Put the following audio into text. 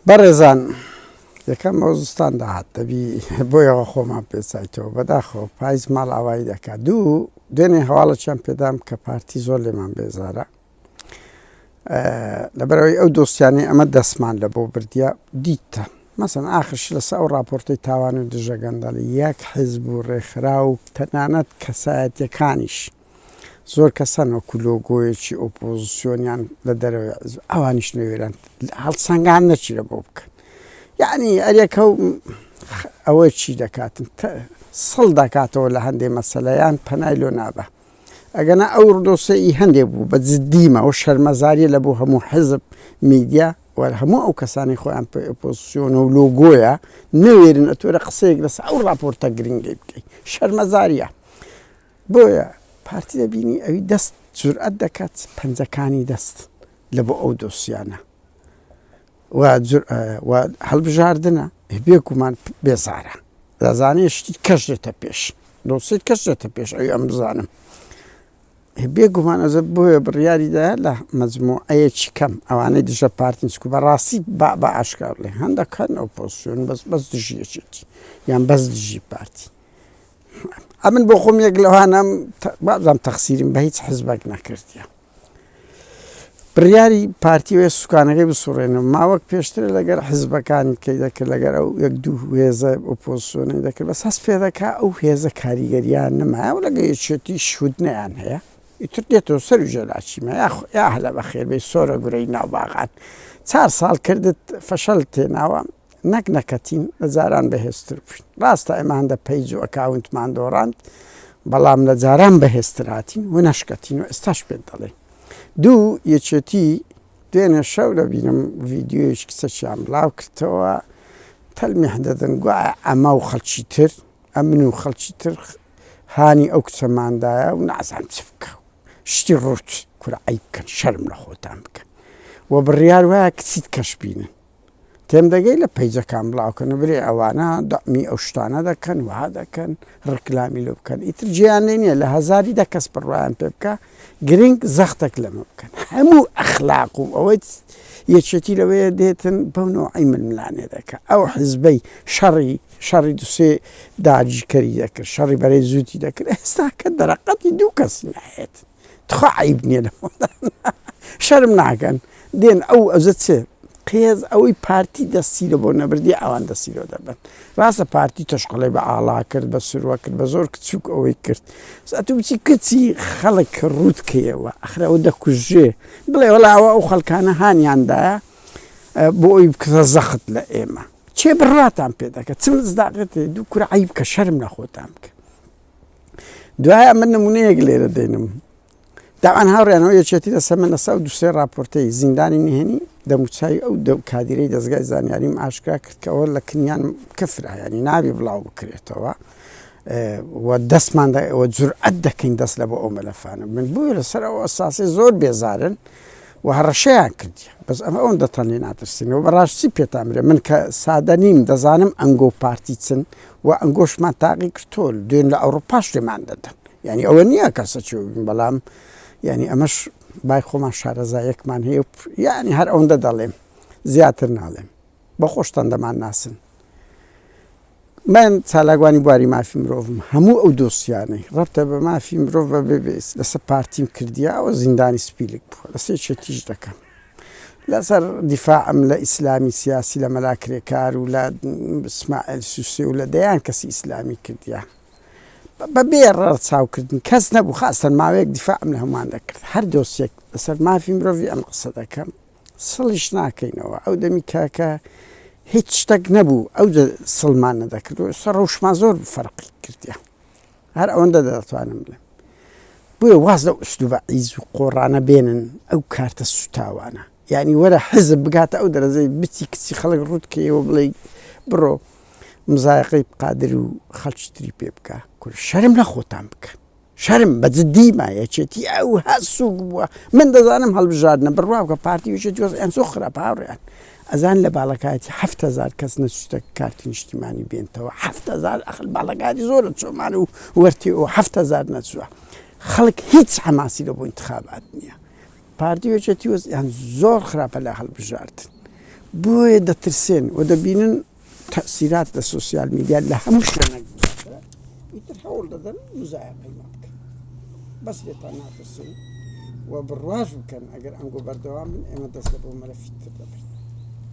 بەڕێزان یەکەم ئەو زستان داهات دەبی بۆیەوە خۆمان پێچایتەوە بەداخەوە پایز ماڵ ئاوایی دەکات دوو دوێنێ هەواڵەکیان پێدام کە پارتی زۆر لێمان بێزارە لەبەرەوەی ئەو دۆستیانەی ئەمە دەستمان لە بۆ بردیە دیتە مەسەن ئاخرش لەسە ئەو راپۆرتەی تاوان و دژە گەندەڵی یەک حزب و ڕێکخرا و تەنانەت کەسایەتەکانیش زۆر کەس هەن وەکو لۆگۆیەکی ئۆپۆزسیۆنیان لە دەرەوەی حزب ئەوانیش نەوێران هەڵسەنگاندنێکی لە بۆ بکەن یعنی ئەرێکە و ئەوە چی دەکاتن سڵ دەکاتەوە لە هەندێ مەسەلەیان پەنای لۆ نابە ئەگەنا ئەو ڕدۆسە ئی هەندێ بوو بە جدیمە ئەو شەرمەزاریە لە بۆ هەموو حزب میدیا و هەموو ئەو کەسانی خۆیان پێ ئۆپۆزسیۆن و لۆگۆیە نەوێرن ئەتۆرە قسەیەک لەسەر ئەو راپۆرتە گرنگەی بکەی شەرمەزاریە بۆیە پارتی دەبینی ئەوی دەست جورئەت دەکات پەنجەکانی دەست لە بۆ ئەو دۆسیانە و هەڵبژاردنە بێگومان بێزارە دەزانێ شتی کەش دێتە پێش دۆسیت کەش دێتە پێش ئەوی ئەم بزانم بێگومان ئەزە بۆیە بڕیاریدا لە مەجموعەیەکی کەم ئەوانەی دژە پارتین چکو بەڕاستی با بە ئاشکار بڵێ هەندەکان ئۆپۆزیسیۆن بەس بەس دژی یەکێتی یان بەس دژی پارتی ئەمن بۆ خۆم یەک لەوانەم بازم تەخسیرم بە هیچ حزبێک نەکردیە بڕیاری پارتی وێ سوکانەکەی بسوڕێنەوە ماوەک پێشتر لەگەر حزبەکان کەی دەکرد لەگەر ئەو یەک دوو هێزە ئۆپۆزیسیۆنەی دەکرد بەس هەست پێ دەکا ئەو هێزە کاریگەریان نەمایە و لەگە یەکێتی شودنیان هەیە ئیتر دێتەوە سەر و ژێلاچیمە یا هەلە بەخێر بێی سۆرە گورەی ناو باغان چار ساڵ کردت فەشەل تێناوە نەک نەکەتین لە جاران بەهێزتر بووین ڕاستە ئێمە هەندە page و account مان دۆڕاند بەڵام لە جاران بەهێزتر هاتین و نەشکەتین و ئێستاش پێت دەڵێن دوو یەکێتی دوێنێ شەو دەبینم ڤیدیۆیەکی کچەکیان بڵاو کردەوە تەلمیح دەدەن گوایە ئەمە و خەڵکی تر ئەمن و خەڵکی تر هانی ئەو کچەماندایە و نازانم چ بکە شتی ڕووت کورە عەیب بکەن شەرم لە خۆتان بکەن و بڕیار وایە کچیت کەش بینن تێم دەگەی لە پەیجەکان بڵاوکەن و برێ ئەوانە دەعمی ئەو شتانە دەکەن وها دەکەن ڕکلامی لۆ بکەن ئیتر جیان لێ نییە لە هەزاری دە کەس بڕوایان پێ بکە گرنگ زەختێک لەمە بکەن هەموو ئەخلاق و ئەوەی یەکێتی لەوەیە دێتن بەو نەوعی ململانێ دەکە ئەو حزبەی شەڕی شەڕی دوسێ داگیرکەری دەکرد شەڕی بەرەی زووتی دەکرد ئێستا کە دەرەقەتی دوو کەس نایەت تخوا عیب نییە لە شەرم ناکەن دێن ئەو ئەزە چێ قێز ئەوەی پارتی دەستی لە بۆ نەبردی ئەوان دەستی لۆ دەبن ڕاستە پارتی تەشقڵی بە ئاڵا کرد بە سروە کرد بە زۆر کچوک ئەوەی کرد ئەتو بچی کچی خەڵک ڕوت کەیەوە ئەخرەوە دەکوژێ بڵێ وەڵا ئەوە ئەو خەڵکانە هانیاندایە بۆ ئەوی بکرە زەخت لە ئێمە چێ بڕاتان پێ دەکە چ مزداقێت دوو کورە عیب کە شەرم لە خۆتان بکە دوای ئەمە نمونەیەک لێرە دێنم داوان هاوڕێنەوە یەکێتی لەسەر من لەسەر ئەو دوسێ راپۆرتەی زیندانی نهێنی دەموچاوی ئەو دە کادیرەی دەزگای زانیاریم ئاشکرا کرد کە ئەوە لە کنیان کفرە ینی نابی بڵاو بکرێتەوە و دەستمان ئەوە جورئەت دەکەین دەست لە بۆ ئەو مەلەفانە من بۆیە لەسەر ئەو ئەساسی زۆر بێزارن و هەڕەشەیان کردیە بەس ئەمە ئەوەندەتان لێ ناترسین و بەڕاستی پێتان بڵێم من کە سادە نیم دەزانم ئەنگۆ و پارتی چن و ئەنگۆشمان تاقی کردۆ دوێن لە ئەوڕوپاش لێمان دەدەن یعنی ئەوە نییە کەسە چێ بین بەڵام یعنی ئەمەش بای خۆمان شارەزایەکمان هەیە یعنی هەر ئەوەندە دەڵێم زیاتر ناڵێم بە خۆشتان دەمان ناسن من چالاکوانی بواری مافی مرۆڤم هەموو ئەو دۆسیانەی ڕەبتە بە مافی مرۆڤ بە بێ بێ لەسەر پارتیم کردیە ئەوە زیندانی سپیلک بووە لەسەر یەکێتیش دەکەم لەسەر دیفاعم لە ئیسلامی سیاسی لە مەلا کرێکار و لە ئیسماعیل سوسێ و لە دەیان کەسی ئیسلامی کردیە بە بێ ڕەچاوکردن کەس نەبوو خاستەن ماوەیەک دیفاعم لە هەمووان دەکرد هەر دۆسیەک لەسەر مافی مرۆڤی ئەم قسە دەکەم سڵیش ناکەینەوە ئەو دەمی کاکە هیچ شتەک نەبوو ئەو سڵمان نەدەکرد و ئێستا ڕەوشمان زۆر فەرقی کردیە هەر ئەوەندە دەتوانم بڵێم بۆیە واز لەو ئوسلوبە عیز و قۆڕانە بێنن ئەو کارتە سوتاوانە یعنی وەرە حزب بگاتە ئەو دەرەجەی بچی کچی خەڵک ڕوت کەیەوە بڵێ بڕۆ مزایقەی قادر و خەڵکی تری پێ بکە کورە شەرم لە خۆتان بکەن شەرم بە جدی ما یەکێتی ئەو هە سوک بووە من دەزانم هەڵبژاردنە بڕوا بکە پارتی و یەکێتی وەزعیان زۆر خراپە هاوڕێیان ئەزان لە باڵەکایەتی 7000 کەس نەچووتە کارتی نیشتیمانی بێنتەوە 7000 ئەخر باڵەکایەتی زۆرە چۆمان و وەرتی و 7000 نەچووە خەڵک هیچ حەماسی لە بۆ انتخابات نییە پارتی و یەکێتی وەزعیان زۆر خراپە لە هەڵبژاردن. بۆیە دەترسێن و دەبینن تەئسیرات لە سۆسیال میدیا لە هەموو شوێنێک زیاترە، ئیتر هەوڵ دەدەن مزایەقەی مە بکەن. بەس لێتان ناترسین و بڕواش بکەن ئەگەر ئەنگۆ بەردەوام بن ئێمە دەست لە بۆ مەلەفی تر دەبەین.